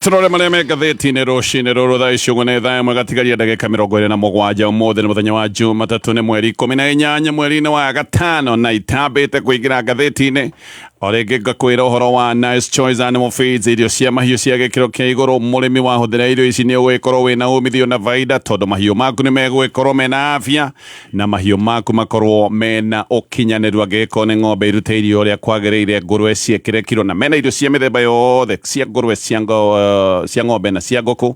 Tũrore marĩa me ngathĩti-inĩ rũcinĩ rũrũ. Thaa ici ũguo nĩ thaa 1 gatigaria ndagĩka 27. Ũmũthĩ nĩ mũthenya wa Jumatatũ, nĩ mweri 18 mweri-inĩ wa gatano, na itambĩte kũingĩra ngathĩti-inĩ o rĩngĩ ngakwĩra ũhoro wa Nice Choice Animal Feeds, irio cia mahiũ cia gĩkĩro kĩa igũrũ. Mũrĩmi wahũthĩra irio ici nĩ ũgũgĩkorwo wĩna umithio na baida, tondũ mahiũ maku nĩ megũgĩkorwo mena afya na mahiũ maku makorwo mena ũkinyanĩru. Angĩgĩkorwo nĩ ng'ombe, irute irio ũrĩa kwagĩrĩire, ngũrwe ciĩkĩre kiro, na mena irio cia mĩthemba yothe cia ngũrwe, cia ng'ombe na cia ngũkũ.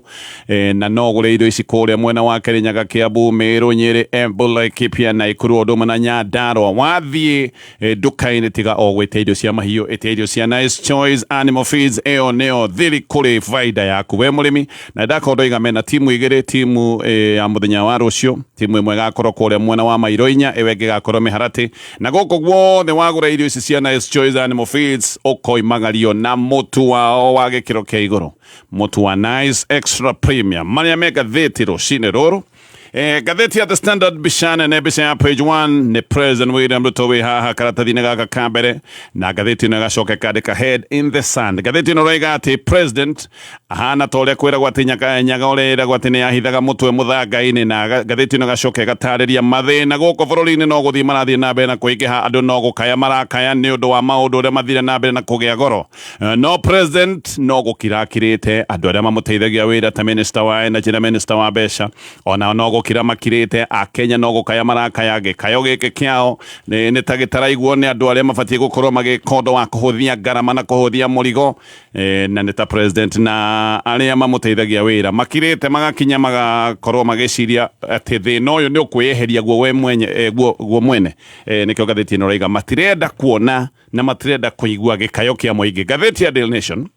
Na no ũgũre irio ici kũrĩa mwena wa Kĩrĩnyaga, Kĩambu, Meru, Nyĩrĩ, Embu, Laikipia, Naikuru, o ũndũ ũmwe na Nyandarua. Wathiĩ nduka-inĩ, tiga o gwĩtia irio cia mahiũ, ĩtia irio cia Nice Choice Animal Feeds. Ĩyo nĩyo thiri kũrĩ baida yaku we mũrĩmi. Na ndakorwo ndoiga mena timu igĩrĩ, timu ya mũthenya wa rũciũ. Timu ĩmwe ĩgakorwo kũrĩa mwena wa Mairo 4, ĩyo ĩngĩ ĩgakorwo Mĩharatĩ. Na gũkũ guothe wagũra irio ici cia Nice Choice Animal Feeds, ũkoimagario na mũtu wao wa gĩkĩro kĩa igũrũ, mũtu wa Nice Extra Premium. Marĩa me ngathĩti rũcinĩ rũrũ. Ngathĩti ya The Standard, mbica nene, mbica ya page 1 nĩ President William Ruto wĩ haha karatathi-inĩ gaka ka mbere, na ngathĩti ĩno ĩgacoka ĩkandĩka "Head in the Sand". Ngathĩti ĩno ĩroiga atĩ president ahana ta ũrĩa kwĩragwo atĩ nyaga ũrĩa ĩragwo atĩ nĩ yahithaga mũtwe mũthanga-inĩ. Na ngathĩti ĩno ĩgacoka ĩgatarĩria mathĩna gũkũ bũrũri-inĩ no gũthiĩ marathiĩ na mbere na kũingĩha. Andũ no gũkaya marakaya nĩ ũndũ wa maũndũ ũrĩa mathire na mbere na kũgĩa goro, no president no gũkira akirĩte. Andũ arĩa mamũteithagia wĩra ta minister wa energy na minister wa mbeca onao no gũkira makirĩte. Akenya no gũkaya marakaya. Gĩkayo gĩkĩ kĩao nĩ ta gĩtaraiguo nĩ andũ arĩa mabatiĩ gũkorwo magĩka ũndũ wa kũhũthia ngarama na kũhũthia mũrigo. Na nĩ ta president na arĩa mamũteithagia wĩra makirĩte, magakinya magakorwo magĩciria atĩ thĩna ũyũ nĩ ũkwĩyeheria guo we mwenye, guo mwene. Nĩkĩo ngathĩti ĩno ĩrauga matirenda kuona na matirenda kũigua gĩkayo kĩa mũingĩ. Ngathĩti ya Daily Nation,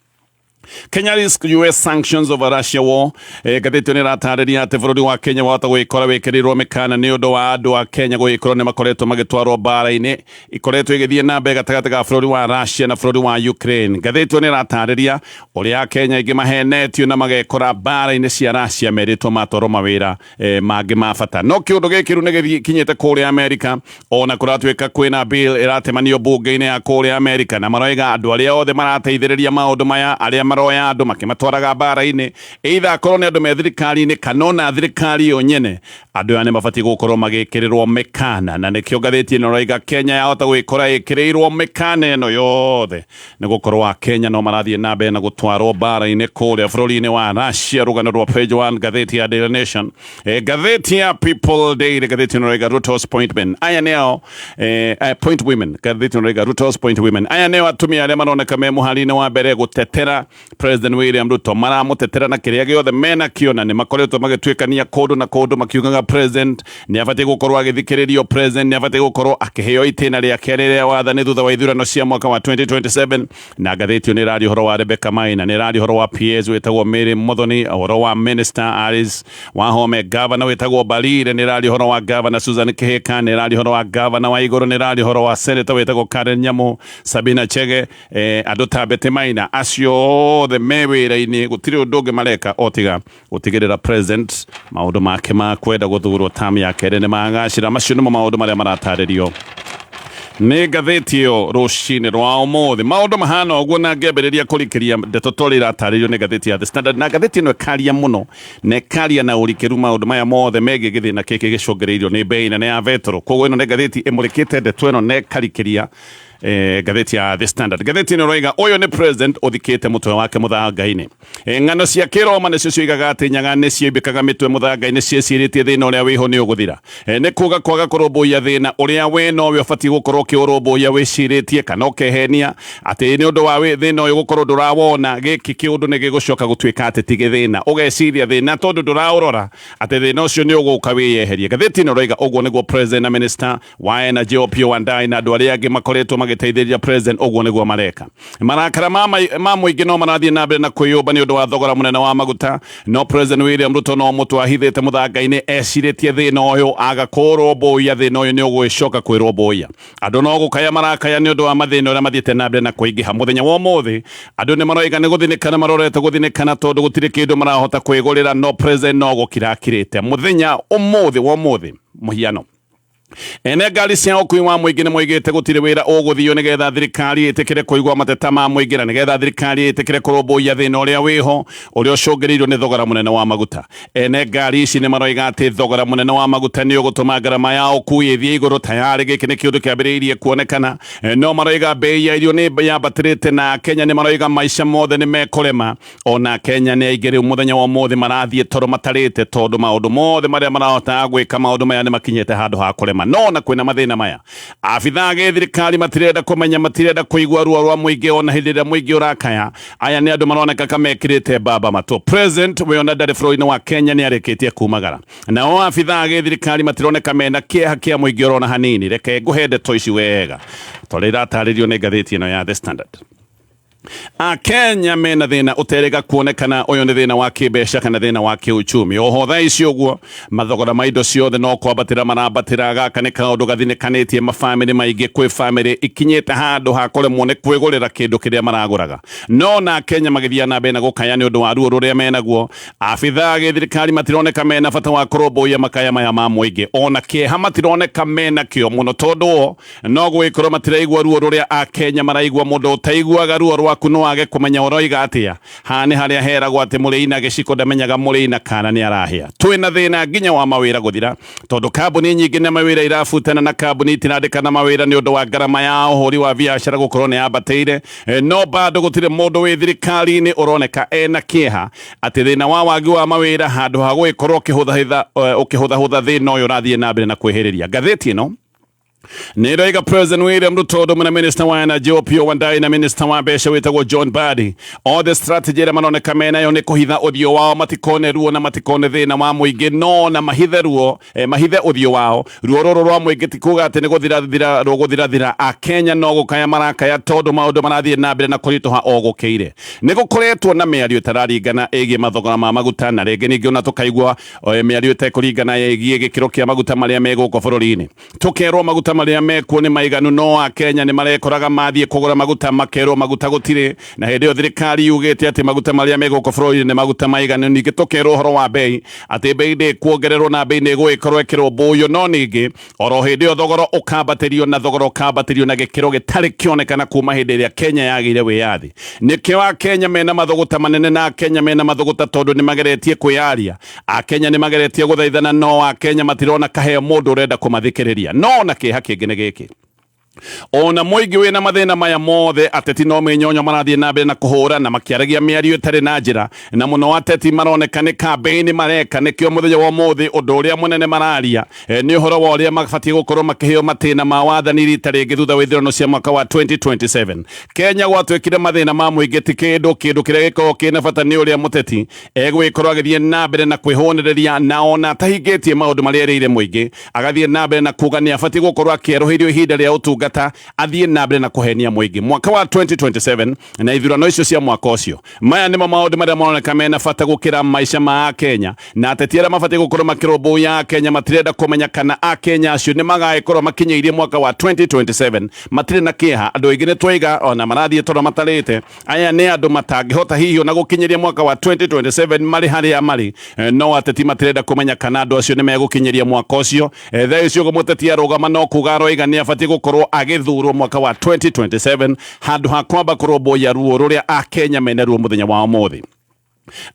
"Kenya risk US sanctions over Russia war". Ngathĩti ĩyo nĩ ĩratarĩria atĩ bũrũri wa Kenya wahota gũgĩkora wĩkĩrĩirwo mĩkana nĩ ũndũ wa andũ a Kenya gũgĩkorwo nĩ makoretwo magĩtwarwo mbara-inĩ ikoretwo igĩthiĩ na mbere gatagatĩ ga bũrũri wa Russia na bũrũri wa Ukraine. Ngathĩti ĩyo nĩ ĩratarĩria ũrĩa Akenya aingĩ mahenetio na magekora mbara-inĩ cia Russia, merĩtwo matwarwo mawĩra mangĩ ma bata. No kĩũndũ gĩkĩ rĩu nĩ gĩkinyĩte kũrĩa Amerika, ona kũratuĩka kwĩna bill ĩratemanio mbunge-inĩ ya kũrĩa Amerika, na maroiga andũ arĩa othe marateithĩrĩria maũndũ maya, arĩa maroya andũ makĩmatwaraga mbara-inĩ, either akorwo nĩ andũ me thirikari-inĩ kana ona thirikari yo nyene, andũ aya nĩ mabatiĩ gũkorwo magĩkĩrĩrwo mĩkana. Na nĩkĩo ngathĩti ĩno ĩroiga Kenya yahota gwĩkora ĩkĩrĩirwo mĩkana ĩno yothe nĩ gũkorwo Akenya no marathiĩ na mbere na gũtwarwo mbara-inĩ kũrĩa bũrũri-inĩ wa Russia. Rũgano rwa page 1, ngathĩti ya Daily Nation. Ngathĩti ya People Daily, ngathĩti ĩno ĩroiga "Ruto's appointment", aya nĩo point women. Ngathĩti ĩno ĩroiga "Ruto's point women", aya nĩo atumia arĩa maroneka me mũhari-inĩ wa mbere gũtetera President William Ruto. Maramũtetera na kĩrĩa gĩothe menakĩo, na nĩ makoretwo magĩtuĩkania kũndũ na kũndũ makiugaga president nĩ abatiĩ gũkorwo agĩthikĩrĩrio, president nĩ abatiĩ gũkorwo akĩheo itĩna rĩake rĩrĩa wathani thutha wa ithurano cia mwaka wa 2027. Na ngathĩti ĩyo nĩ ĩraria ũhoro wa Rebecca Maina, nĩ ĩraria ũhoro wa PS wĩtagwo Mary Muthoni, ũhoro wa Minister Alice Wahome, governor wĩtagwo Mbarire, nĩ ĩraria ũhoro wa Governor Susan Kihika, nĩ ĩraria ũhoro wa Governor wa Igũrũ, nĩ ĩraria ũhoro wa Senator wĩtagwo Karen Nyamu, Sabina Chege, andũ ta Betty Maina. Acio othe me wĩra-inĩ, gũtirĩ ũndũ ũngĩ mareka o tiga gũtigĩrĩra president maũndũ make ma kwenda gũthurwo term ya kerĩ nĩ magacĩra. Macio nĩmo maũndũ marĩa maratarĩrio nĩ ngathĩti ĩyo rũcinĩ rwa ũmũthĩ. Maũndũ mahana ũguo, na ngĩambĩrĩria kũrikĩria ndeto torĩa iratarĩrio nĩ ngathĩti ya The Standard. Na ngathĩti ĩno ĩkaria mũno na ĩkaria na ũrikĩru maũndũ maya mothe megiĩ gĩthĩna gĩkĩ gĩcũngĩrĩirio nĩ bei nene ya betũrũ. Koguo ĩno nĩ ngathĩti ĩmũrĩkĩte ndeto ĩno na ĩkarikĩria. Ngathĩti ya The Standard, ngathĩti ĩno ĩroiga ũyũ nĩ president ũthikĩte mũtwe wake mũthanga-inĩ. Ng'ano cia kĩroma nĩcio cioigaga atĩ nyaga nĩcioimbĩkaga mĩtwe mũthanga-inĩ ciĩcirĩtie thĩna ũrĩa wĩho nĩ ũgũthira. Nĩ kuga kwaga kũrũmbũiya thĩna ũrĩa we nowe ũbatiĩ gũkorwo ũkĩũrũmbũiya, wĩcirĩtie kana ũkehenia atĩ nĩ ũndũ wa thĩna ũyũ gũkorwo ndũrawona, gĩkĩ kĩũndũ nĩ gĩgũcoka gũtuĩka atĩ ti gĩthĩna. Ũgeciria thĩna tondũ ndũraũrora atĩ thĩna ũcio nĩ ũgũka wĩyeherie. Ngathĩti ĩno ĩroiga ũguo nĩguo president na minister wa energy Opiyo Wandayi na andũ arĩa angĩ makoretwo magĩteithĩrĩria president, ũguo nĩguo mareka. Marakara ma mũingĩ no marathiĩ na mbere na kwĩyũmba nĩ ũndũ wa thogora mũnene wa maguta, no President William Ruto no mũtwe ahithĩte mũthanga-inĩ, ecirĩtie thĩna ũyũ aga kũrũmbũiya, thĩna ũyũ nĩ ũgũgĩcoka kwĩrũmbũiya. Andũ no gũkaya marakaya nĩ ũndũ wa mathĩna ũrĩa mathiĩte na mbere na kũingĩha. Mũthenya wa ũmũthĩ andũ nĩ maroiga nĩ gũthinĩkana marorete gũthinĩkana tondũ gũtirĩ kĩndũ marahota kwĩgũrĩra, no president no gũkira akirĩte. Mũthenya ũmũthĩ wa ũmũthĩ mũhiano. Ene ngari cia ũkui wa mũingĩ nĩ moigĩte gũtirĩ wĩra ũgũthio nĩgetha thirikari ĩtĩkĩre kũigua mateta ma mũingĩ na nĩgetha thirikari ĩtĩkĩre kũrũmbũiya thĩna ũrĩa wĩho ũrĩa ũcũngĩrĩirio nĩ thogora mũnene wa maguta. Ene ngari ici nĩ maroiga atĩ thogora mũnene wa maguta nĩ ũgũtũma ngarama ya ũkui ĩthiĩ igũrũ. Tayarĩ gĩkĩ nĩ kĩũndũ kĩambĩrĩirie kuonekana, no maroiga mbei ya irio nĩ yambatĩrĩte na Akenya nĩ maroiga maica mothe nĩ mekũrema. Ona Kenya nĩ aingĩ rĩu mũthenya wa ũmũthĩ marathiĩ toro matarĩte tondũ maũndũ mothe marĩa marahotaga gwĩka maũndũ maya nĩ makinyĩte handũ ha kũrema. No ona kwĩna mathĩna maya, abithaa a gĩthirikari matirenda kũmenya, matirenda kũigua ruo rwa mũingĩ ona hĩndĩ ĩrĩa mũingĩ ũrakaya. Aya nĩ andũ maroneka ka mekĩrĩte mbamba matũ. President we ona ndarĩ bũrũri-inĩ wa Kenya nĩ arĩkĩtie kumagara. Nao abithaa a gĩthirikari matironeka mena kĩeha kĩa mũingĩ orona hanini. Reke ngũhe ndeto ici wega tondũ iratarĩrio nĩ ngathĩti ĩno ya The Standard. Akenya mena thĩna ũterĩga kuonekana. Ũyũ nĩ thĩna wa kĩmbeca kana thĩna wa kĩuchumi. Oho thaa ici ũguo mathogora ma indo ciothe no kwambatĩra marambatĩra. Gaka nĩ kaũndũ gathinĩkanĩtie mabamĩrĩ maingĩ. Kwĩ bamĩrĩ ikinyĩte handũ ha kũremwo nĩ kwĩgũrĩra kĩndũ kĩrĩa maragũraga. No na Akenya magĩthiĩ na mbere na gũkaya nĩ ũndũ wa ruo rũrĩa menaguo, abithaa a gĩthirikari matironeka mena bata wa kũrũmbũiya makaya maya ma mũingĩ. Ona kĩeha matironeka menakĩo mũno tondũ o No gũgĩkorwo matiraigua ruo rũrĩa Akenya maraigua. Mũndũ ũtaiguaga ruo rwaku no age kũmenya ũroiga atĩa. Haha nĩ harĩa heragwo atĩ mũrĩi na gĩciko ndamenyaga mũrĩi na kana nĩ arahĩa. Twĩna thĩna nginya wa mawĩra gũthira tondũ kambuni nyingĩ na mawĩra irabutana na kambuni itirandĩkana mawĩra nĩ ũndũ wa ngarama ya ũhũri wa biacara gũkorwo nĩ yambatĩire. No bado gũtirĩ mũndũ wĩ thirikari-inĩ ũroneka ena kĩeha atĩ thĩna wa wagi wa mawĩra handũ ha gũgĩkorwo ũkĩhũthahũtha thĩna ũyũ ũrathiĩ na mbere na kwĩhĩrĩria. Ngathĩti ĩno nĩ ĩroiga President William Ruto ũndũ na Minister wa Energy Opiyo Wandayi na Minister wa mbeca wĩtagwo John Mbadi othe strategy ĩrĩa maroneka menayo nĩ kũhitha ũthiũ wao matikone ruo na matikone thĩna wa mũingĩ, no na mahithe ruo mahithe ũthiũ wao. Ruo rũrũ rwa mũingĩ ti kuga atĩ nĩ gũthirathira rũgũthirathira. Akenya no gũkaya marakaya tondũ maũndũ marathiĩ na mbere na kũritũha o gũkĩire. Nĩ gũkoretwo na mĩario ĩtararingana ĩgiĩ mathogora ma maguta na rĩngĩ ningĩ ona tũkaigua mĩario ĩtekũringana ĩgiĩ gĩkĩro kĩa maguta marĩa me gũkũ bũrũri-inĩ. Tũkerwo maguta marĩa mekuo nĩ maiganu, no Akenya nĩ marekoraga mathiĩ kũgũra maguta makerwo maguta gũtirĩ, na hĩndĩ ĩyo thirikari yugĩte atĩ maguta marĩa me gũkũ bũrũri-inĩ nĩ maguta maiganu. Ningĩ tũkerwo ũhoro wa mbei atĩ mbei ndĩkuongererwo na mbei nĩ ĩgũgĩkorwo ĩkĩrũmbũiyo, no ningĩ oro hĩndĩ ĩyo thogora ũkambatĩrio na thogora ũkambatĩrio na gĩkĩro gĩtarĩ kĩonekana kuma hĩndĩ ĩrĩa Kenya yagĩire wĩyathi. Nĩkĩo Akenya mena mathũgũta manene na Akenya mena mathũgũta tondũ nĩ mageretie kwĩyaria. Akenya nĩ mageretie gũthaithana no Akenya matirona kaheo mũndũ ũrenda kũmathikĩrĩria. No na kĩeha kĩngĩ nĩ gĩkĩ, ona mũingĩ wĩna mathĩna maya mothe, ateti no mĩnyonyo marathiĩ na mbere na kũhũra na makĩaragia mĩario ĩtarĩ na njĩra, na mũno ateti maroneka nĩ kambĩini mareka. Nĩkĩo mũthenya wa ũmũthĩ ũndũ ũrĩa mũnene mararia nĩ ũhoro wa ũrĩa mabatiĩ gũkorwo makĩheo matĩna ma wathani rita rĩngĩ thutha wa ithurano cia mwaka wa 2027. Kenya gwatuĩkire mathĩna ma mũingĩ ti kĩndũ, kĩndũ kĩrĩa gĩkoragwo kĩna bata nĩ ũrĩa mũteti egũgĩkorwo agĩthiĩ na mbere na kwĩhũnĩrĩria na ona atahingĩtie maũndũ marĩa erĩire mũingĩ, agathiĩ na mbere na kuga nĩ abatiĩ gũkorwo akĩerũhĩrio ihinda rĩa ũtungata, athiĩ na mbere na kũhenia mũingĩ mwaka wa 2027 na ithurano icio cia mwaka ũcio. Maya nĩmo maũndũ marĩa maroneka mena bata gũkĩra maica ma Akenya, na ateti arĩa mabatiĩ gũkorwo makĩrũmbũiya Akenya matirenda kũmenya kana Akenya acio nĩ magagĩkorwo makinyĩirie mwaka wa 2027 matirĩ na kĩeha. Andũ aingĩ nĩ twaiga ona marathiĩ toro matarĩte. Aya nĩ andũ matangĩhota hihi ona gũkinyĩria mwaka wa 2027 marĩ harĩa marĩ, no ateti matirenda kũmenya kana andũ acio nĩ megũkinyĩria mwaka ũcio. Thaa icio ũguo mũteti arũgama no kuga aroiga nĩ abatiĩ gũkorwo agĩthurwo mwaka wa 2027 handũ ha kwamba kũrũmbũiya ruo rũrĩa Akenya mena ruo mũthenya wa ũmũthĩ.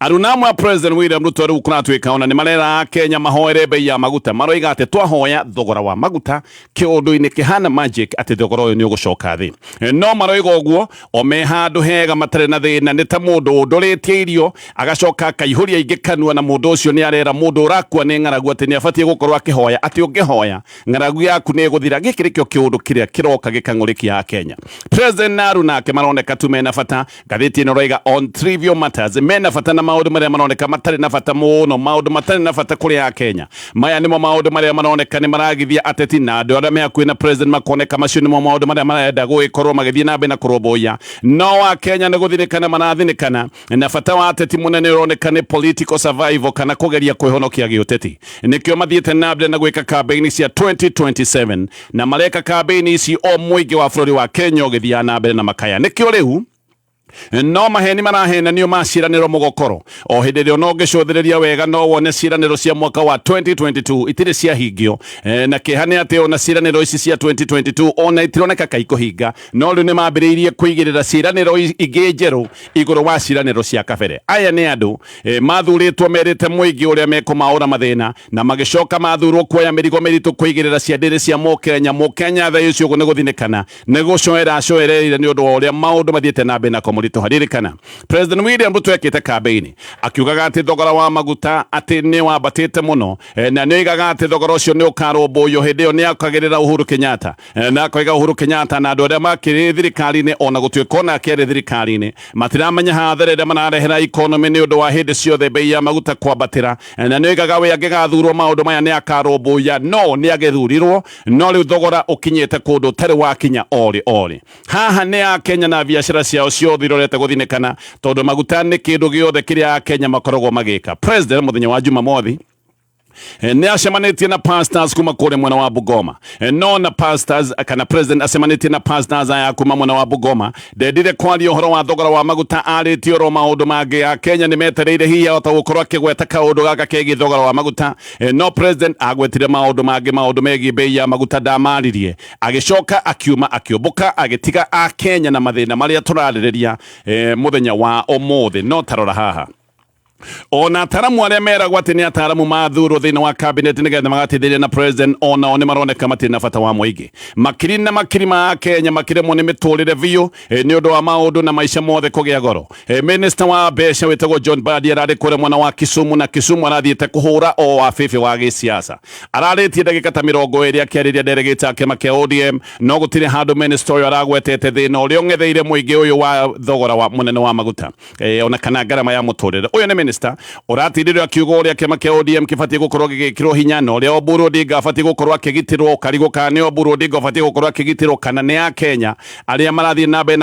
Aruna amwe a President William Ruto rĩu kũratuĩka ona nĩ marera Akenya mahoere bei ya maguta. Maroiga atĩ twahoya thogora wa maguta kĩũndũ-inĩ kĩhana magic atĩ thogora ũyũ nĩ ũgũcoka thĩ. No maroiga ũguo o me handũ hega matarĩ na thĩna, nĩ ta mũndũ ũndorĩtie irio agacoka akaihũria ingĩ kanua, na mũndũ ũcio nĩ arera mũndũ ũrakua nĩ ng'aragu atĩ nĩ abatiĩ gũkorwo akĩhoya atĩ ũngĩhoya ng'aragu yaku nĩ ĩgũthira. Gĩkĩ nĩkĩo kĩũndũ kĩrĩa kĩroka gĩkang'ũrĩkia Akenya. President na Aruna ake maroneka tu mena bata. Ngathĩti ĩno ĩroiga on trivial matters, mena bata na maũndũ marĩa maroneka matarĩ na bata mũno, maũndũ matarĩ na bata kũrĩ Akenya. Maya nĩmo maũndũ marĩa maroneka nĩ maragithia ateti na andũ arĩa me hakuhĩ na president makoneka macio nĩmo maũndũ marĩa marenda gũgĩkorwo magĩthiĩ na mbere na kũrũmbũiya. No Akenya nĩ gũthirĩkana marathinĩkana, na bata wa ateti mũnene ũroneka nĩ political survival kana kũgeria kwĩhonokia gĩũteti. Nĩkĩo mathiĩte na mbere na gwĩka kambĩini cia 2027, na mareka kambĩini ici o mũingĩ wa bũrũri wa Kenya ũgĩthiaga na mbere na makaya. Nĩkĩo rĩu No maheni marahenanio ma ciĩranĩro mũgokoro. O hĩndĩ ĩrĩa ona ũngĩcũthĩrĩria wega no wone ciĩranĩro cia mwaka wa 2022 itirĩ ciahingio. Na kĩeha nĩ atĩ ona ciĩranĩro ici cia 2022 ona itironeka ka ikũhinga, no rĩu nĩ mambĩrĩirie kũigĩrĩra ciĩranĩro ingĩ njerũ igũrũ wa ciĩranĩro cia kabere. Aya nĩ andũ mathurĩtwo merĩte mũingĩ ũrĩa mekũmaũra mathĩna, na magĩcoka mathurwo kuoya mĩrigo mĩritũ kũigĩrĩra ciandĩrĩ cia Mũkenya. Mũkenya thaa ici ũguo nĩ gũthinĩkana nĩ gũcoera acoereire nĩ ũndũ wa ũrĩa maũndũ mathiĩte na mbere na kũmũritũha. Ririkana President William Ruto ekĩte kambĩini akiugaga atĩ thogora wa maguta atĩ nĩ wambatĩte mũno, na nĩ oigaga atĩ thogora ũcio nĩ ũkarũmbũiyo. Hĩndĩ ĩyo nĩ akagĩrĩra Uhuru Kenyatta, na akoiga Uhuru Kenyatta na andũ arĩa makĩrĩ thirikari-inĩ, ona gũtuĩka onake arĩ thirikari-inĩ, matiramenya hathara ĩrĩa mararehera economy nĩ ũndũ wa hĩndĩ ciothe bei ya maguta kwambatĩra. Na nĩ oigaga we angĩgathurwo maũndũ maya nĩ akarũmbũiya, no nĩ agĩthurirwo, no rĩu thogora ũkinyĩte kũndũ ũtarĩ wakinya orĩ orĩ. Haha nĩ Akenya na biacara ciao ciothe irorete gũthinĩkana, tondũ maguta nĩ kĩndũ gĩothe kĩrĩa Akenya makoragwo magĩka. President mũthenya wa Jumamothi nĩ acemanĩtie na pastors kuma kũrĩa mwena wa Bungoma. No na pastors kana president acemanĩtie na pastors aya kuma mwena wa Bungoma, ndendire kwaria ũhoro wa thogora wa maguta, arĩtie oro maũndũ mangĩ. A Kenya nĩ metereire hihi ahota gũkorwo akĩgweta kaũndũ gaka kegiĩ thogora wa maguta, no president agwetire maũndũ mangĩ, maũndũ megiĩ bei ya maguta ndamaririe. Agĩcoka akiuma akĩũmbũka agĩtiga a Kenya na mathĩna marĩa tũrarĩrĩria mũthenya wa ũmũthĩ. No tarora haha, ona ataramu arĩa meragwo atĩ nĩ ataramu mathurwo thĩinĩ wa cabinet nĩgetha magateithĩrĩria na president, onao nĩ maroneka matirĩ na bata wa mũingĩ. Makiri na makiri ma Akenya makĩremwo nĩ mĩtũrĩre biũ, nĩ ũndũ wa maũndũ na maica mothe kũgĩa goro. Minister wa mbeca wĩtagwo John Mbadi ararĩ kũrĩa mwena wa Kisumu, na Kisumu arathiĩte kũhũra o wa bĩbĩ wa gĩsiasa. Ararĩtie ndagĩka ta 20 akĩarĩria delegate a kĩama kĩa ODM, no gũtirĩ handũ minister ũyũ aragwetete thĩna ũrĩa ũng'etheire mũingĩ ũyũ wa thogora wa mũnene wa maguta, ona kana ngarama ya mũtũrĩre. Ũyũ nĩ minister ũratindĩrwo akiuga ũrĩa kĩama kĩa ODM kĩbatiĩ gũkorwo gĩgĩkĩrwo hinya, na ũrĩa Oburu Odinga abatiĩ gũkorwo akĩgitĩrwo, ũkarigwo kana nĩ Oburu Odinga ũbatiĩ gũkorwo akĩgitĩrwo kana nĩ Akenya arĩa marathiĩ na mbere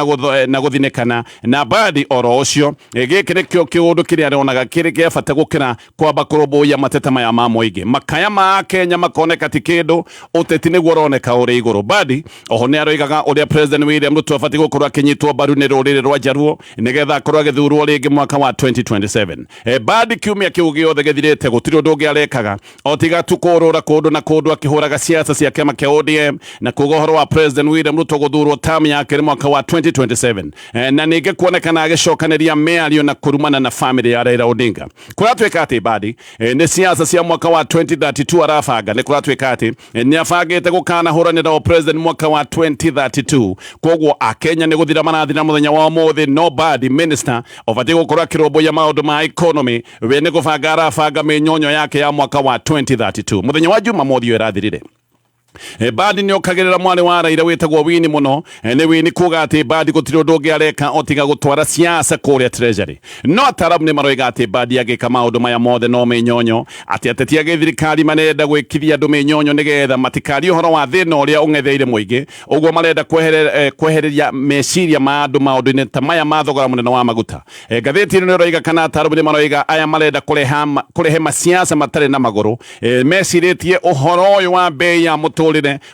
na gũthinĩkana. Na Mbadi oro ũcio, gĩkĩ nĩkĩo kĩũndũ kĩrĩa aronaga kĩrĩ gĩa bata gũkĩra kwamba kũrũmbũiya mateta maya ma mũingĩ. Makaya ma Akenya makoneka ti kĩndũ, ũteti nĩguo ũroneka ũrĩ igũrũ. Mbadi oho nĩ aroigaga ũrĩa President William Ruto abatiĩ gũkorwo akĩnyitwo mbaru nĩ rũrĩrĩ rwa Jaluo nĩgetha akorwo agĩthurwo rĩngĩ mwaka wa 2027. Mbadi kiumia kĩu gĩothe gĩthirĩte gũtirĩ ũndũ ũngĩ arekaga o tiga tu kũrũra kũndũ na kũndũ akĩhũraga siasa cia kĩama kĩa ODM na kuga ũhoro wa President William Ruto gũthurwo term ya kerĩ mwaka wa 2027, na ningĩ kuonekana agĩcokanĩria mĩario na kũrumana na family ya Raila Odinga. Kũratuĩka atĩ Mbadi nĩ siasa cia mwaka wa 2032 arabanga. Nĩ kũratuĩka atĩ nĩ abangĩte gũkanahũranĩra o president mwaka wa 2032. Koguo Akenya nĩ gũthira marathira mũthenya wa ũmũthĩ, no Mbadi minister ũbatiĩ gũkorwo akĩrũmbũiya maũndũ ma economy, we nĩ gũbanga arabanga mĩnyonyo yake ya mwaka wa 2032. Mũthenya wa Jumamothi ũyũ ĩrathirire, Mbadi nĩ okagĩrĩra mwarĩ wa Raila wĩtagwo Winnie mũno. Nĩ Winnie kuga atĩ Mbadi gũtirĩ ũndũ ũngĩ areka o tiga gũtwara siasa kũrĩa Treasury. No ataramu nĩ maroiga atĩ Mbadi agĩka maũndũ maya mothe no mĩnyonyo, atĩ ateti a gĩthirikari marenda gwĩkithia andũ mĩnyonyo nĩgetha matikarie ũhoro wa thĩna ũrĩa ũng'etheire mũingĩ. Ũguo marenda kwehereria meciria ma andũ maũndũ-inĩ ta maya ma thogora mũnene wa maguta. Ngathĩti ĩno nĩ ĩroiga kana ataramu nĩ maroiga aya marenda kũrehe masiasa matarĩ na magũrũ, mecirĩtie ũhoro ũyũ wa bei ya mũtũrĩre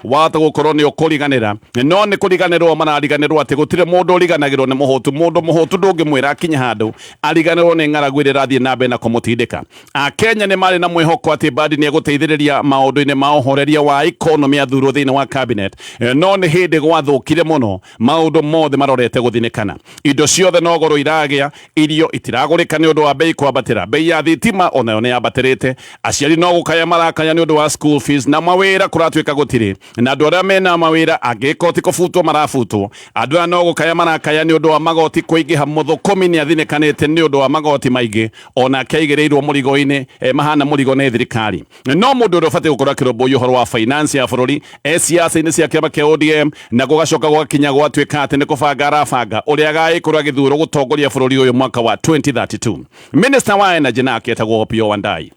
wahota gũkorwo nĩ ũkũriganĩra, no nĩ kũriganĩrwo marariganĩrwo atĩ gũtirĩ mũndũ ũriganagĩrwo nĩ mũhũtu. Mũndũ mũhũtu ndũngĩmwĩra akinye handũ ariganĩrwo nĩ ng'aragu ĩrĩa ĩrathiĩ na mbere na kũmũtindĩka. Akenya nĩ marĩ na mwĩhoko atĩ Mbadi nĩ egũteithĩrĩria maũndũ-inĩ ma ũhoreria wa economy athurwo thĩinĩ wa cabinet, no nĩ hĩndĩ gwathũkire mũno, maũndũ mothe marorete gũthinĩkana. Indo ciothe no goro iragĩa, irio itiragũrĩka nĩ ũndũ wa bei kwambatĩra, bei ya thitima onayo nĩ yambatĩrĩte, aciari no gũkaya marakaya nĩ ũndũ wa school fees, na mawĩra kũratuĩka gũtirĩ, na andũ arĩa mena mawĩra angĩkorwo ti kũbutwo marabutwo. Andũ aya no gũkaya marakaya nĩ ũndũ wa magoti kũingĩha. Mũthũkũmi nĩ athinĩkanĩte nĩ ũndũ wa magoti maingĩ, onake aigĩrĩirwo mũrigo-inĩ, mahana mũrigo nĩ thirikari. No mũndũ ũrĩa ũbatiĩ gũkorwo akĩrũmbũiya ũhoro wa finance ya bũrũri e siasa-inĩ cia kĩama kĩa ODM, na gũgacoka gũgakinya gwatuĩka atĩ nĩ kũbanga arabanga ũrĩa agagĩkorwo agĩthurwo gũtongoria bũrũri ũyũ mwaka wa 2032. Minister wa energy nake etagwo Opiyo Wandayi.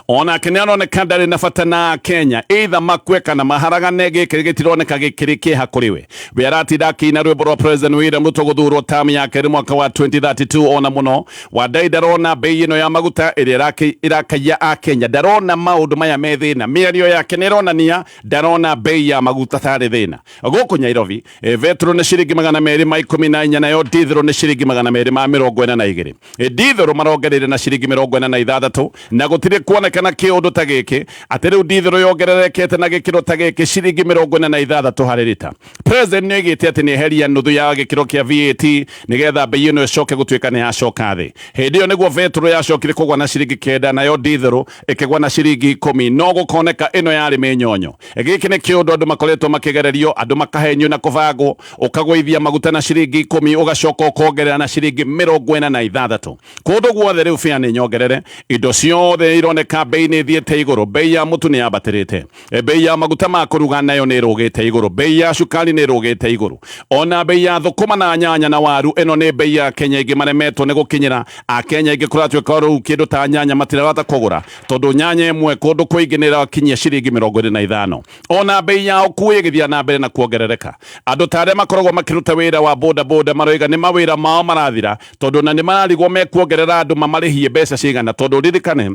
Onake nĩ aroneka ndarĩ na bata na Kenya, either makue kana maharagane. Gĩkĩ gĩtironeka gĩkĩrĩ kĩeha kũrĩ we. We aratinda akĩina rwĩmbo rwa President William Ruto gũthurwo term ya kerĩ mwaka wa 2032. Ona mũno Wandayi ndarona bei ĩno ya maguta ĩrĩa ĩrakaia a Kenya, ndarona maũndũ maya me thĩna. Mĩario yake nĩ ĩronania ndarona bei ya maguta tarĩ thĩna. Gũkũ Nairobi, betũrũ nĩ ciringi 214, nayo dithũrũ nĩ ciringi 242. Dithũrũ marongereire na ciringi 46, na gũtirĩ kuonekana kĩũndũ ta gĩkĩ atĩ rĩu dithũrũ yongererekete na gĩkĩro ta gĩkĩ, ciringi 46 harĩ rita. President nĩ oigĩte atĩ nĩ eheria nuthu ya gĩkĩro kĩa VAT nĩgetha bei ĩno ĩcoke gũtuĩka nĩ yacoka thĩ. Hĩndĩ ĩyo nĩguo betũrũ yacokire kũgwa na ciringi 9, nayo dithũrũ ĩkĩgwa na ciringi 10, no gũkoneka ĩno yarĩ mĩnyonyo. Gĩkĩ nĩ kĩũndũ andũ makoretwo makĩgererio, andũ makahenio na kũbangwo. Ũkagũithia maguta na ciringi 10, ũgacoka ũkongerera na ciringi 46. Kũndũ guothe rĩu bĩa nĩ nyongerere, indo ciothe ironeka bei nĩ ithiĩte igũrũ. Bei ya mũtu nĩ yambatĩrĩte, bei ya maguta ma kũruga nayo nĩ ĩrũgĩte igũrũ, bei ya cukari nĩ ĩrũgĩte igũrũ, ona bei ya thũkũma na nyanya na waru. Ĩno nĩ bei ya Kenya ingĩ maremetwo nĩ gũkinyĩra. Akenya aingĩ kũratuĩka rĩu kĩndũ ta nyanya matirahota kũgũra, tondũ nyanya ĩmwe kũndũ kũingĩ nĩ ĩrakinyia ciringi 25. Ona bei ya ũkui ĩgĩthiĩ na mbere na kuongerereka. Andũ ta arĩa makoragwo makĩruta wĩra wa boda boda maroiga nĩ mawĩra mao marathira, tondũ na nĩ mararigwo mekuongerera andũ mamarĩhie mbeca cigana, tondũ ririkane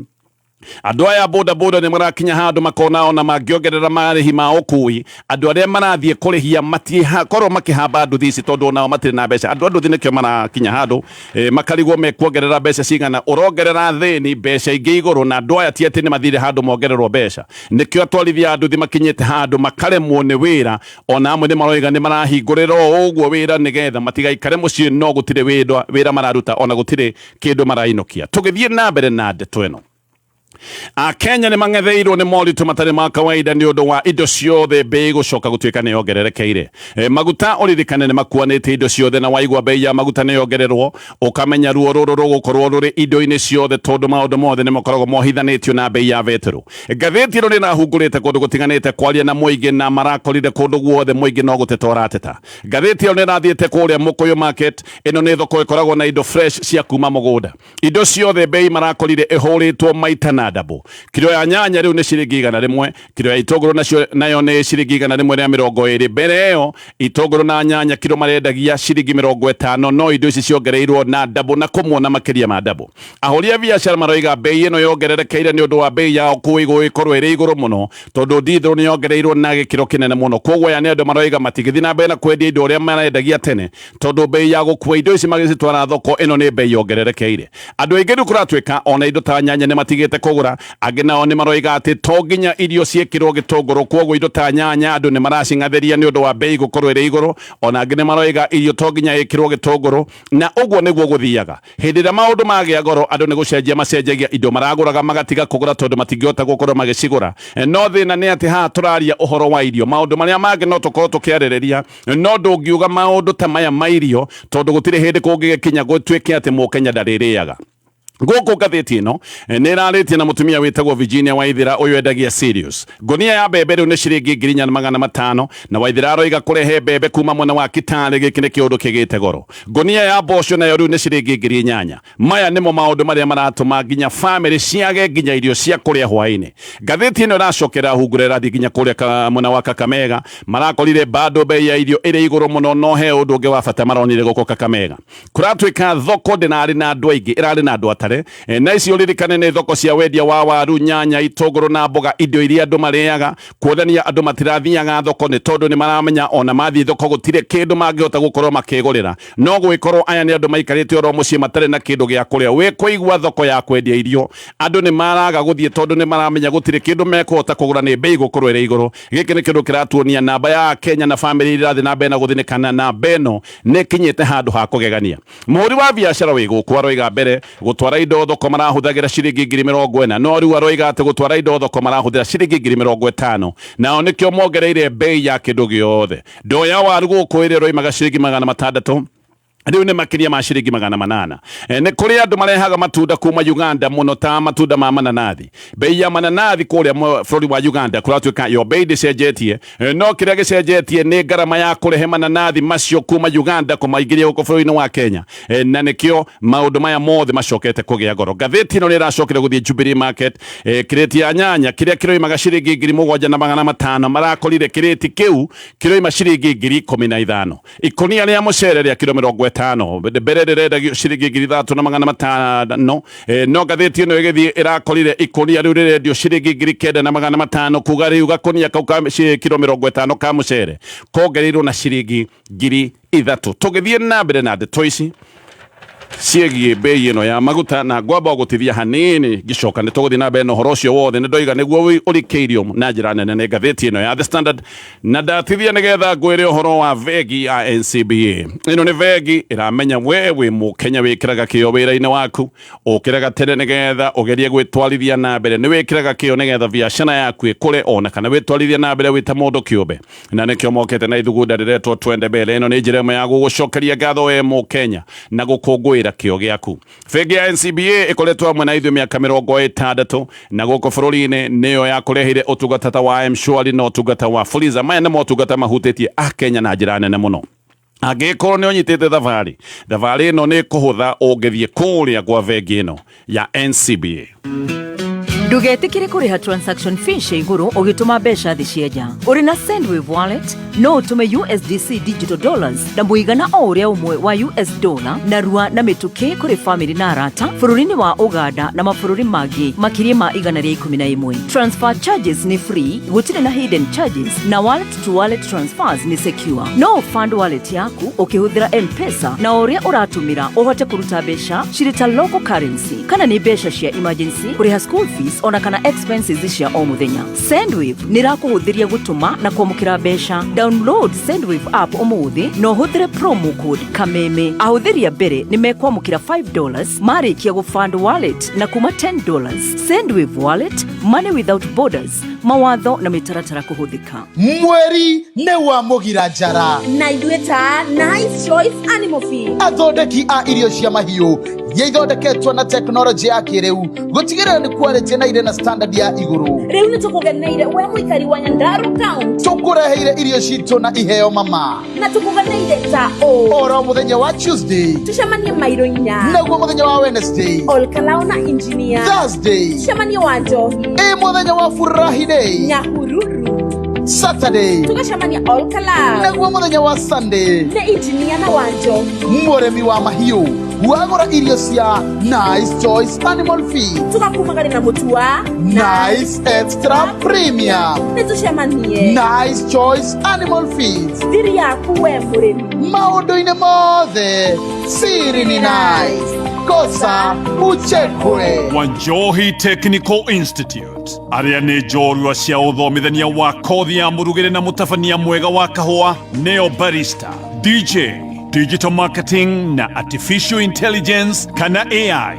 andũ aya boda boda nĩ marakinya handũ makona ona mangĩongerera marĩhi ma ũkui, andũ arĩa marathiĩ kũrĩhia matikorwo makĩhamba nduthi ici, tondũ onao matirĩ na mbeca. Andũ a nduthi nĩkĩo marakinya handũ makarigwo mekuongerera mbeca cigana. Ũrongerera thĩni mbeca ingĩ igũrũ, na andũ aya ti atĩ nĩ mathire handũ mongererwo mbeca. Nĩkĩo atwarithia a nduthi makinyĩte handũ makaremwo nĩ wĩra. Ona amwe nĩ maroiga nĩ marahingũrĩra o ũguo wĩra nĩgetha matigaikare mũciĩ, no gũtirĩ wĩra mararuta, ona gũtirĩ kĩndũ marainũkia. Tũgĩthiĩ na mbere na ndeto ĩno, Akenya nĩ mang'etheirwo nĩ moritũ matarĩ ma kawaida nĩ ũndũ wa indo ciothe bei gũcoka gũtuĩka nĩ yongererekeire. Maguta ũririkane nĩ makuanĩte indo ciothe, na waigua bei ya maguta nĩ yongererwo, ũkamenya ruo rũrũ rũgũkorwo rũrĩ indo-inĩ ciothe, tondũ maũndũ mothe nĩ makoragwo mohithanĩtio na bei ya betũrũ. Ngathĩti ĩno nĩ ĩrahungũrĩte kũndũ gũtiganĩte kwaria na mũingĩ, na marakorire kũndũ guothe mũingĩ no gũteta ũrateta. Ngathĩti ĩyo nĩ ĩrathiĩte kũrĩa Mũkũyũ Market. Ĩno nĩ thoko ĩkoragwo na indo fresh cia kuma mũgũnda. Indo ciothe bei marakorire ĩhũrĩtwo maita na ndabũ. Kiro ya nyanya rĩu nĩ ciringi 100, kiro ya itũngũrũ nacio nayo nĩ ciringi 120. Mbere ĩyo itũngũrũ na nyanya kiro marendagia ciringi 50, no indo ici ciongereirwo na ndabũ na kũmwe na makĩria ma ndabũ. Ahũri a biacara maroiga bei ĩno yongererekeire nĩ ũndũ wa bei ya ũkui gũgĩkorwo ĩrĩ igũrũ mũno, tondũ ndithũrũ nĩ yongereirwo na gĩkĩro kĩnene mũno. Koguo aya nĩ andũ maroiga matingĩthiĩ na mbere na kwendia indo ũrĩa marendagia tene, tondũ bei ya gũkua indo ici magĩcitwara thoko ĩno nĩ bei yongererekeire. Andũ aingĩ rĩu kũratuĩka ona indo ta nyanya nĩ matigĩte kũgũra. Angĩ nao nĩ maroiga atĩ to nginya irio ciĩkĩrwo gĩtũngũrũ, koguo indo ta nyanya andũ nĩ maracing'athĩria nĩ ũndũ wa bei gũkorwo ĩrĩ igũrũ. Ona angĩ nĩ maroiga irio to nginya ĩkĩrwo gĩtũngũrũ, na ũguo nĩguo gũthiaga. Hĩndĩ ĩrĩa maũndũ magĩa goro, andũ nĩ gũcenjia macenjagia indo maragũraga, magatiga kũgũra tondũ matingĩhota gũkorwo magĩcigũra. No thĩna nĩ atĩ haha tũraria ũhoro wa irio, maũndũ marĩa mangĩ no tũkorwo tũkĩarĩrĩria, no ndũngiuga maũndũ ta maya ma irio, tondũ gũtirĩ hĩndĩ kũngĩgĩkinya gũtuĩke atĩ Mũkenya ndarĩrĩaga. Gũkũ ngathĩti ĩno nĩ ĩrarĩtie na mũtumia wĩtagwo Virginia Waithera, ũyũ endagia cereals. Ngũnia ya mbembe rĩu nĩ ciringi 4500, na Waithera aroiga kũrehe mbembe kuma mwena wa Kitale gĩkĩ nĩ kĩũndũ kĩgĩte goro. Ngũnia ya mboco nayo rĩu nĩ ciringi 8000. Maya nĩmo maũndũ marĩa maratũma nginya famĩlĩ ciage nginya irio cia kũrĩa hwaĩ-inĩ. Ngathĩti ĩno ĩracokera hungura ĩrathiĩ nginya kũrĩa mwena wa Kakamega. Marakorire bado bei ya irio ĩrĩ igũrũ mũno, no he ũndũ ũngĩ wa bata maronire gũkũ Kakamega. Kũratuĩka thoko ndĩrarĩ na andũ aingĩ, ĩrarĩ na andũ atare. Na ici ũririkane nĩ thoko cia wendia wa waru, nyanya, itũngũrũ na mboga, indo iria andũ marĩaga. Kuonania andũ matirathiaga thoko nĩ tondũ nĩ maramenya ona mathiĩ thoko gũtirĩ kĩndũ mangĩhota gũkorwo makĩgũrĩra. No gũgĩkorwo aya nĩ andũ maikarĩte oro mũciĩ matarĩ na kĩndũ gĩa kũrĩa. Wĩ kũigua thoko ya kwendia irio andũ nĩ maraga gũthiĩ tondũ nĩ maramenya gũtirĩ kĩndũ mekũhota kũgũra nĩ bei gũkorwo ĩrĩ igũrũ. Gĩkĩ nĩ kĩndũ kĩratuonia namba ya Kenya na famĩlĩ iria irathiĩ na mbere na gũthinĩkana. Namba ĩno nĩ ĩkinyĩte handũ ha kũgegania. Mũhũri wa biacara wĩ gũkũ aroiga mbere gũtwara indo thoko marahũthagĩra ciringi 40,000, no rĩu aroiga atĩ gũtwara indo thoko marahũthĩra ciringi 50,000. Nao nĩkĩo mongereire bei ya kĩndũ gĩothe. Ndoo ya waru gũkũ ĩrĩa ĩroimaga ciringi 600 Rĩu nĩ makĩria ma ciringi 800. Nĩ kũrĩ andũ marehaga matunda kuma Uganda, mũno ta matunda ma mananathi. Bei ya mananathi kũrĩa bũrũri wa Uganda kũratuĩka yo bei ndĩcenjetie, no kĩrĩa gĩcenjetie nĩ ngarama ya kũrehe mananathi macio kuma Uganda kũmaingĩria gũkũ bũrũri-inĩ wa Kenya. Na nĩkĩo maũndũ maya mothe macokete kũgĩa goro. Ngathĩti ĩno nĩ ĩracokire gũthiĩ Jubilee Market. Kĩrĩti ya nyanya kĩrĩa kĩroimaga ciringi 7500, marakorire kĩrĩti kĩu kĩroima ciringi 15,000. Ikũnia rĩa mũcere rĩa kiro 50 mbere rĩrendagio ciringi 3500, no ngathĩti ĩno ĩgĩthiĩ ĩrakorire ikũnia rĩu rĩrendio ciringi 9500, kuga rĩu gakũnia kau ka kiro 50 ka mũcere kongereirwo na ciringi 3000. Tũgĩthiĩ na mbere na ndeto ici ciĩgiĩ bei ĩno ya maguta, na ngwamba gũtithia hanini, ngĩcoka nĩ tũgũthiĩ na mbere na ũhoro ũcio wothe. Nĩ ndoiga nĩguo ũrikĩirio na njĩra nene nĩ ngathĩti ĩno ya The Standard, na ndatithia nĩgetha ngwĩre ũhoro wa bengi ya NCBA. Ĩno nĩ bengi ĩramenya we wĩ Mũkenya wĩkĩraga kĩo wĩra-inĩ waku, ũkĩraga tene nĩgetha ũgerie gwĩtwarithia na mbere, nĩ wĩkĩraga kĩo nĩgetha biacara yaku ĩkũre, ona kana wĩtwarithia na mbere wĩ ta mũndũ kĩũmbe, na nĩkĩo mokĩte na ithugunda rĩretwo Twende Mbele. Ĩno nĩ njĩra ĩmwe ya gũgũcokeria ngatho we Mũkenya na gũkũngũĩra kĩo gĩaku. Bengi ya NCBA ĩkoretwo hamwe na ithuĩ mĩaka 60, na gũkũ bũrũri-inĩ nĩyo yakũreheire ũtungata ta wa M-Shwari na ũtungata wa Fuliza. Maya nĩ motungata mahutĩtie Akenya na njĩra nene mũno. Angĩkorwo nĩ ũnyitĩte thabarĩ, thabarĩ ĩno nĩ kũhũtha ũngĩthiĩ kũrĩa kwa bengi ĩno ya NCBA. Ndũgetĩkĩre kũrĩha transaction fee cia igũrũ ũgĩtũma mbeca thĩ cia nja. Ũrĩ na Sendwave wallet no ũtũme USDC digital dollars na mũigana o ũrĩa ũmwe wa US dollar narua na mĩtũkĩ kũrĩ famĩlĩ na arata bũrũri-inĩ wa Ũganda na mabũrũri mangĩ makĩria ma 111. Transfer charges nĩ free, gũtirĩ na hidden charges, na wallet to wallet transfers nĩ secure. No fund wallet yaku ũkĩhũthĩra M-Pesa, na o ũrĩa ũratũmĩra ũhote kũruta mbeca cirĩ ta local currency, kana nĩ mbeca cia emergency, kũrĩha school fees, ona kana expenses cia o mũthenya. Sendwave nĩ ĩrakũhũthĩria gũtũma na kwamũkĩra mbeca. Download Sendwave app ũmũthĩ na ũhũthĩre promo code Kameme. Ahũthĩri a mbere nĩ mekwamũkĩra $5 marĩkia gũfund wallet na kuma $10. Sendwave wallet, money without borders. Mawatho na mĩtaratara kũhũthĩka. Mweri nĩ wa mũgira njara, na ithuĩ ta Nice Choice Animal Feed, athondeki a irio cia mahiũ iria ithondeketwo na tekinoronjĩ ya kĩrĩu gũtigĩrĩra nĩ quality na irĩ na standard ya igũrũ. Rĩu nĩ tũkũgeneire we mũikari wa Nyandarua County. Tũkũreheire irio citũ na iheo mama. Na tũkũgeneire ta ũũ: oro mũthenya wa Tuesday tũcemanie mairo 4, naguo mũthenya wa Wednesday Olkalao na engineer, Thursday tũcemanie wa Njohi, ĩ mũthenya wa Furahi Day Nyahururu, Saturday tũgacemania Olkalao naguo mũthenya wa Sunday nĩ engineer na wa Njohi. Mũrĩmi wa mahiũ wagũra irio cia Nice Choice Animal Feed, tũgakumagaria na mũtu wa Nice Extra Premium. Nĩ tũcemanie. Nice Choice Animal Feed, thiri yaku we mũrĩmi. Maũndũ-inĩ mothe siri ni nice, kosa uchekwe. Wanjohi Technical Institute arĩa nĩ njorua cia ũthomithania wa kothi ya mũrugĩre na mũtabania mwega wa kahũa, nĩo barista, DJ, digital marketing na artificial intelligence kana AI,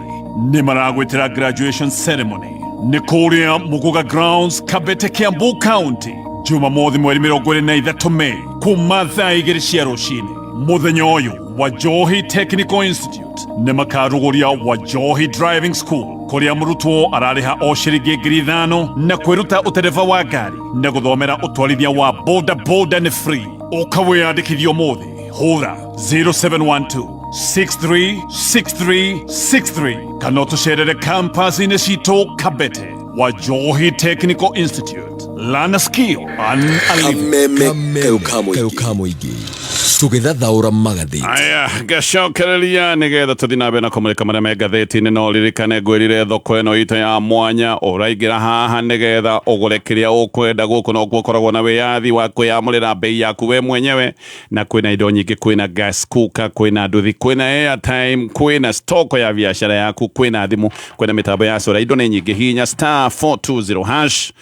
nĩ maragwĩtĩra graduation ceremony nĩ kũrĩa Muguga Grounds, Kabete, Kiambu County, Jumamothi mweri 23 Mei kuma thaa 2 cia rũcinĩ. Mũthenya ũyũ Wajohi Technical Institute nĩ makarugũria Wajohi Driving School, kũrĩa mũrutwo ararĩha o ciringi 5000 na kwĩruta ũtereba wa ngari na gũthomera ũtwarithia wa boda boda nĩ free. Ũka wĩyandĩkithie ũmũthĩ, hũra 0712 636363 kana ũtũcerere campus-inĩ citũ Kabete. Wajohi Technical Institute, learn a skill, earn a living. Kameme kayo ka mũingĩ tũgĩthathaũra magathĩti. Aya, ngacokereria nĩgetha tũthiĩ na mbere na kũmũrĩka marĩa me ngathĩti-inĩ. No ririkane ngwĩrire thoko ĩno itũ ya mwanya, ũraingĩra haha nĩgetha ũgũre kĩrĩa ũkwenda. Gũkũ nokuo ũkoragwo na wĩyathi wa kwĩyamũrĩra bei yaku we mwenyewe, na kwĩna indo nyingĩ: kwĩna gas cooker, kwĩna nduthi, kwĩna airtime, kwĩna stock ya biacara yaku, kwĩna thimũ, kwĩna mĩtambo ya solar. Indo nĩ nyingĩ. Hihinya *420#.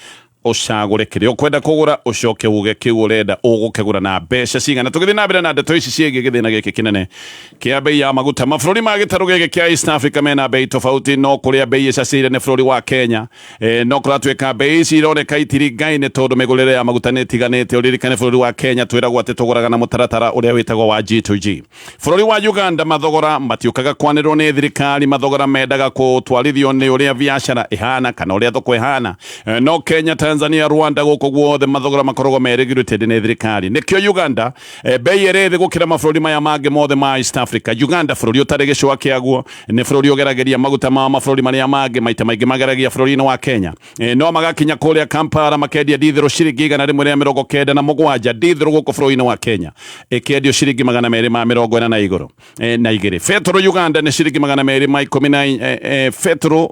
Ũcagũre kĩrĩa ũkwenda kũgũra, ũcoke uge kĩu ũrenda ũgũkĩgũra na mbeca cigana. Tũgĩthiĩ na mbere na ndeto ici ciĩgiĩ gĩthĩna gĩkĩ kĩnene kĩa bei ya maguta, mabũrũri ma gĩtarũ gĩkĩ kĩa East Africa mena bei tofauti, no kũrĩa bei ĩcacĩire nĩ bũrũri wa Kenya. No kũratuĩka bei ici ironeka itiringaine tondũ mĩgũrĩre ya maguta nĩ ĩtiganĩte. Ũririkane bũrũri wa Kenya twĩragwo atĩ tũgũraga na mũtaratara ũrĩa wĩtagwo wa G2G. Bũrũri wa Uganda mathogora matiũkaga kwanĩrĩrwo nĩ thirikari, mathogora mendaga gũtwarithio nĩ ũrĩa biacara ĩhana kana ũrĩa thoko ĩhana. No Kenya, Tanzania, Rwanda, gũkũ guothe mathogora makoragwo me regulated nĩ thirikari. Nĩkĩo Uganda bei ĩrĩ thĩ gũkĩra mabũrũri maya mangĩ mothe ma East Africa. Uganda bũrũri ũtarĩ gĩcũa kĩaguo, nĩ bũrũri ũgeragĩria maguta ma mabũrũri marĩa mangĩ, maita maingĩ mageragia bũrũri-inĩ wa Kenya. No magakinya kũrĩa Kampala makendia dithero ciringi 197, dithero gũkũ bũrũri-inĩ wa Kenya ĩkĩendio ciringi 240 na igũrũ na igĩrĩ. Betũrũ Uganda nĩ ciringi 210 na betũrũ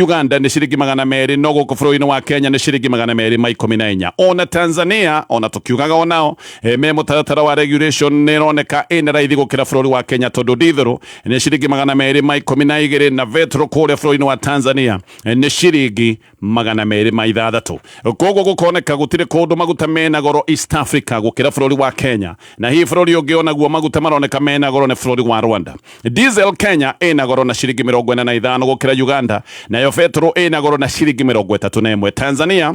Uganda nĩ ciringi 200, no gũkũ bũrũri-inĩ wa Kenya nĩ ciringi 214. Ona Tanzania, ona tũkiugaga onao me mũtaratara wa regulation, nĩ ĩroneka ĩna raithi gũkĩra bũrũri wa Kenya, tondũ dithero nĩ ciringi 212 na betũrũ kũrĩa bũrũri-inĩ wa Tanzania nĩ ciringi 206. Koguo gũkoneka gũtirĩ kũndũ maguta mena goro East Africa gũkĩra bũrũri wa Kenya, na hihi bũrũri ũngĩ onaguo maguta maroneka mena goro nĩ bũrũri wa Rwanda. Diesel Kenya ĩna goro na ciringi 45 gũkĩra Uganda, nayo betũrũ ĩna goro na ciringi 31. Tanzania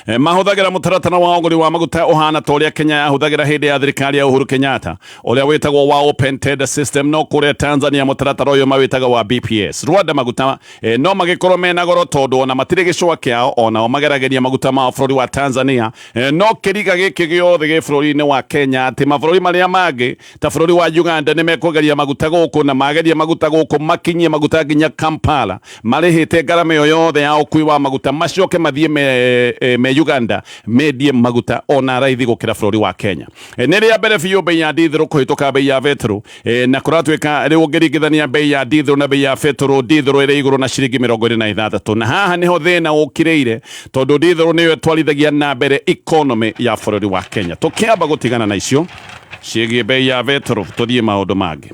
mahũthagĩra mũtaratara wa ũgũri wa maguta ũhana ta ũrĩa Kenya yahũthagĩra hĩndĩ ya thirikari ya Uhuru Kenyatta, ũrĩa wĩtagwo wa open tender system, no kũrĩa Tanzania mũtaratara ũyũ mawĩtaga wa BPS. Rwanda maguta no magĩkorwo mena goro tondũ ona matirĩ gĩcũa kĩao, onao mageragĩria maguta mao bũrũri wa Tanzania. No kĩriga gĩkĩ gĩothe gĩ bũrũri-inĩ wa Kenya atĩ mabũrũri marĩa mangĩ ta bũrũri wa Uganda nĩ mekũgeria maguta gũkũ, na mageria maguta gũkũ makinyie maguta nginya Kampala, marĩhĩte ngarama ĩyo yothe ya ũkui wa maguta, macoke mathiĩ me Uganda mendie maguta ona raithi gũkĩra bũrũri wa Kenya. Nĩ rĩa mbere biũ bei ya dithero kũhĩtũka bei ya betũrũ, na kũratuĩka rĩu ũngĩringithania bei ya dithero na bei ya betũrũ, dithero ĩrĩ igũrũ na ciringi 26, na haha nĩho thĩna ũkirĩire tondũ dithero nĩyo ĩtwarithagia na mbere economy ya bũrũri wa Kenya. Tũkĩamba gũtigana na icio ciĩgiĩ bei ya betũrũ, tũthiĩ maũndũ mangĩ.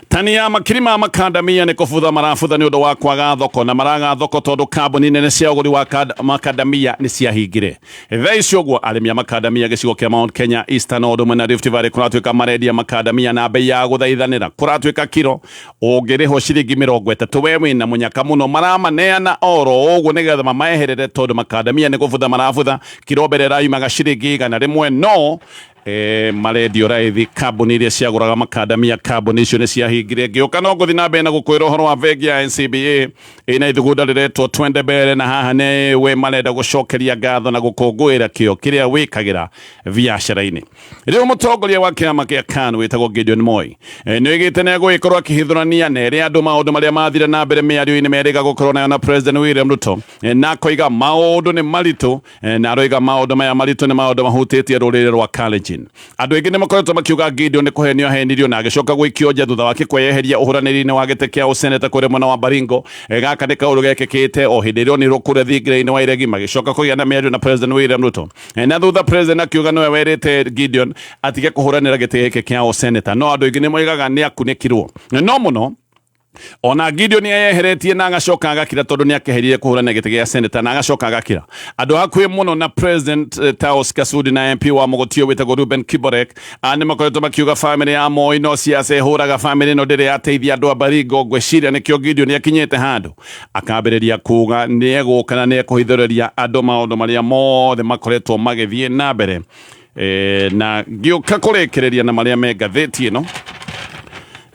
Tani ya makiri ma makandamia nĩ kũbutha marabutha nĩ ũndũ wa kwaga thoko, na maraga thoko tondũ kambuni nene cia ũgũri wa makandamia nĩ ciahingire. Thaa ici ũguo arĩmi a makandamia gĩcigo kĩa Mount Kenya, Eastern o ũndũ ũmwe na Rift Valley kũratuĩka marendia makandamia na bei ya gũthaithanĩra. Kũratuĩka kiro ũngĩrĩhwo ciringi 30 we wĩna mũnyaka mũno, maramaneana oro ũguo nĩgetha mamaeherere tondũ makandamia nĩ kũbutha marabutha. Kiro mbere ĩrayumaga ciringi 100, no marendio raithi. Kambuni iria ciagũraga makandamia, kambuni icio nĩ ciahingire. Ngĩũka no ngũthiĩ na mbere na gũkwĩra ũhoro wa bengi ya NCBA ĩna ithugunda rĩretwo Twende Mbere, na haha nĩ we marenda gũcokeria ngatho na gũkũngũĩra kĩo kĩrĩa wĩkagĩra biacara-inĩ. Rĩu mũtongoria wa kĩama kĩa KANU wĩtagwo Gideon Moi nĩ oigĩte nĩ egũgĩkorwo akĩhithũrania na ere andũ maũndũ marĩa mathire na mbere mĩario-inĩ merĩga gũkorwo nayo na President William Ruto, na akoiga maũndũ nĩ maritũ, na aroiga maũndũ maya maritũ nĩ maũndũ mahutĩtie rũrĩrĩ rwa Kalenjin. Andũ aingĩ nĩ makoretwo makiuga Gideon nĩ kũhenio ahenirio na agĩcoka gũikio nja thutha wake kweyeheria ũhũranĩri-inĩ wa gĩtĩ kĩa ũseneta kũrĩa mwena wa Baringo. Gaka nĩ kaũndũ gekĩkĩte o hĩndĩ ĩrĩa onirwo kũrĩa thingira-inĩ wa iregi magĩcoka kũgĩa na mĩario na President William Ruto, na thutha President akiuga nĩwe werĩte Gideon atige kũhũranĩra gĩtĩ gĩkĩ kĩa ũseneta, no andũ aingĩ nĩ moigaga nĩ akunĩkirwo no mũno. Ona Gideon nĩeyeheretie na agacoka agakira tondũ nĩ akeherire kũhũrana gĩtĩ gĩa seneta na agacoka agakira. Andũ hakuhĩ mũno na President Taos Kasudi na MP wa Mogotio wĩtagwo Ruben Kiborek nĩ makoretwo makiuga famĩlĩ ya Moi no siasa ĩhũraga, famĩlĩ ĩno ndĩrĩ yateithia andũ a Baringo. Ngwĩciria nĩkĩo Gideon nĩ akinyĩte handũ akambĩrĩria kuga nĩ egũka na nĩ ekũhithũrĩria andũ maũndũ marĩa mothe makoretwo magĩthiĩ na mbere. Na ngĩũka kũrĩkĩrĩria na marĩa me ngathĩti ĩno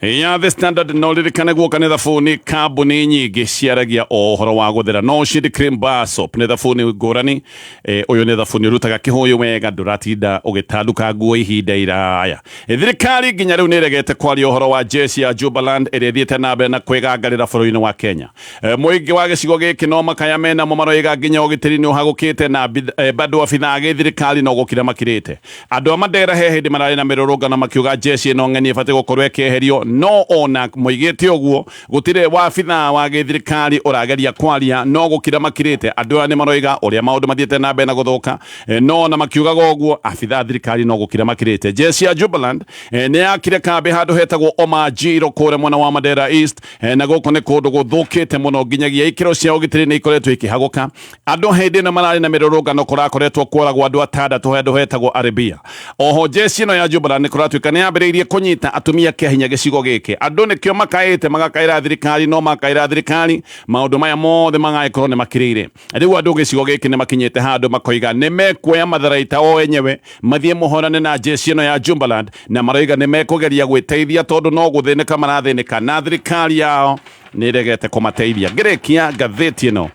ya The Standard, no ririkane guoka nĩ thabuni kambuni nyingĩ ciaragia o ũhoro wa gũthera, no Ushindi Cream Bar Soap nĩ thabuni ngũrani. Ũyũ nĩ thabuni ũrutaga kĩhũyũ wega, ndũratinda ũgĩtanduka nguo ihinda iraya. Thirikari nginya rĩu nĩ ĩregete kwaria ũhoro wa jeshi ya Jubaland ĩrĩa ĩthiĩte na mbere na kwĩgangarĩra bũrũri-inĩ wa Kenya. Mũingĩ wa gĩcigo gĩkĩ no makaya menamo, maroiga nginya ũgitĩri nĩ ũhagũkĩte na bado abithaa a gĩthirikari no gũkira makirĩte. Andũ a Mandera he hĩndĩ mararĩ na mĩrũrũngano makiuga jeshi ĩno ng'eni ĩbatiĩ gũkorwo ĩkĩeherio. No ona moigĩte ũguo, gũtirĩ wabithaa wa gĩthirikari ũrageria kwaria, no gũkira makirĩte. Andũ aya nĩ maroiga ũrĩa maũndũ mathiĩte na mbere na gũthũka. No ona makiugaga ũguo, abithaa a thirikari no gũkira makirĩte. Jeshi ya Jubaland nĩ yakire kambĩ handũ hetagwo Omajiro kũrĩa mwena wa Mandera East, na gũkũ nĩ kũndũ gũthũkĩte mũno nginyagia ikĩro cia ũgitĩri nĩ ikoretwo ikĩhagũka. Andũ hĩndĩ ĩno mararĩ na mĩrũrũngano, kũrakoretwo kũragwo andũ atandatũ handũ hetagwo Arabia. Oho jeshi ĩno ya Jubaland nĩ kũratuĩka nĩ yambĩrĩirie kũnyita atumia kĩa hinya gĩcigo gĩkĩ. Andũ nĩkĩo makaĩte magakaĩra thirikari, no makaĩra thirikari maũndũ maya mothe magagĩkorwo nĩ makĩrĩire. Rĩu andũ gĩcigo gĩkĩ nĩ makinyĩte handũ makoiga nĩ mekuoya matharaita o enyewe mathiĩ mũhorane na jeshi ĩno ya Jubaland, na maroiga nĩ mekũgeria gwĩteithia tondũ no gũthĩnĩka marathĩnĩka na thirikari yao nĩ ĩregete kũmateithia. Ngĩrĩkia ngathĩti ĩno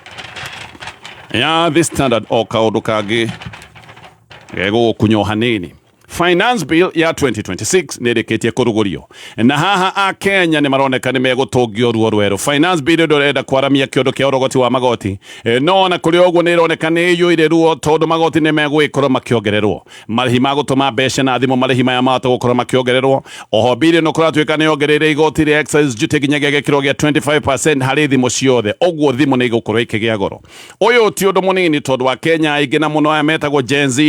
ya The Standard, o kaũndũ kangĩ gegũgũkunya hanini. Finance Bill ya 2026 nĩ ĩrĩkĩtie kũrugũrio, na haha Akenya nĩ maroneka nĩ megũtũngio ruo rwerũ. Finance Bill ĩno ĩrenda kwaramia kĩũndũ kĩa ũrogoti wa magoti. No ona kũrĩ ũguo nĩ ĩroneka nĩ ĩiyũire ruo tondũ magoti nĩ megũgĩkorwo makĩongererwo. Marĩhi ma gũtũma mbeca na thimũ, marĩhi maya mahota gũkorwo makĩongererwo. Oho bill ĩno kũratuĩka nĩ yongereire igoti rĩa excise duty nginyagia gĩkĩro gĩa 25% harĩ thimũ ciothe, ũguo thimũ nĩ igũkorwo ikĩgĩa goro. Ũyũ ti ũndũ mũnini tondũ wa Kenya aingĩ na mũno aya metagwo Gen Z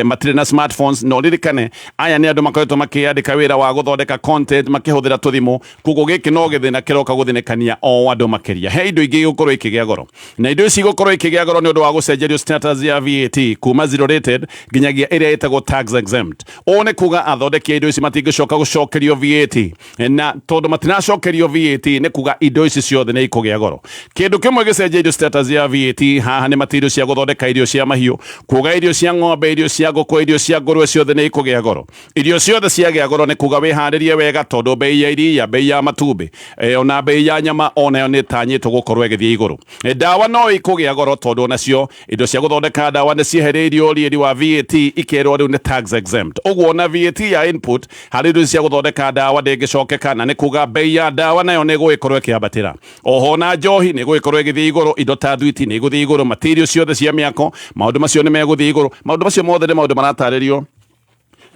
matirĩ na smartphones. No ririkane aya nĩ andũ makoretwo makĩandĩka wĩra wa gũthondeka content makĩhũthĩra tũthimũ, koguo gĩkĩ no gĩthĩna kĩroka gũthĩnĩkania o andũ makĩria. He indo ingĩ igũkorwo ikĩgĩa goro, na indo ici igũkorwo ikĩgĩa goro nĩ ũndũ wa gũcenjerio status ya VAT kuma zero rated nginyagia ĩrĩa ĩtagwo tax exempt. Ũũ nĩ kuga athondeki a indo ici matingĩcoka gũcokerio VAT, na tondũ matiracokerio VAT nĩ kuga indo ici ciothe nĩ ikũgĩa goro. Kĩndũ kĩmwe gĩcenjeirio status ya VAT haha nĩ material cia gũthondeka irio cia mahiũ, kuga irio cia ng'ombe, irio cia ngũkũ, irio cia ngũrwe ciothe nĩ ikũgĩa goro. Irio ciothe ciagĩa goro nĩ kuga wĩharĩrie wega tondũ bei ya iria, bei ya matumbĩ, ona bei ya nyama onayo nĩ ĩtanyĩtwo gũkorwo ĩgĩthiĩ igũrũ. Ndawa no ikũgĩa goro tondũ onacio indo cia gũthondeka ndawa nĩ ciehereirio ũriĩri wa VAT, ikerwo rĩu nĩ tax exempt. Ũguo ona VAT ya input harĩ indo cia gũthondeka ndawa ndĩngĩcokeka, na nĩ kuga bei ya ndawa nayo nĩ ĩgũgĩkorwo ĩkĩambatĩra. Oho na njohi nĩ ĩgũgĩkorwo ĩgĩthiĩ igũrũ, indo ta thwiti nĩ igũthiĩ igũrũ, material ciothe cia mĩako, maũndũ macio nĩ megũthiĩ igũrũ. Maũndũ macio mothe nĩ maũndũ maratarĩrio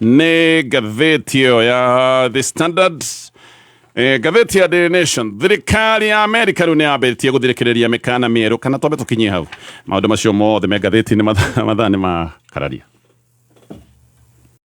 nĩ ngathĩti ĩyo ya The Standard. Ngathĩti ya Daily Nation, thirikari ya Amerika rĩu nĩ yambĩtie gũthirĩkĩrĩria mĩkana mĩerũ, kana twambe tũkinyie hau. Maũndũ macio mothe me ngathĩti-inĩ, mathaa nĩ makararia.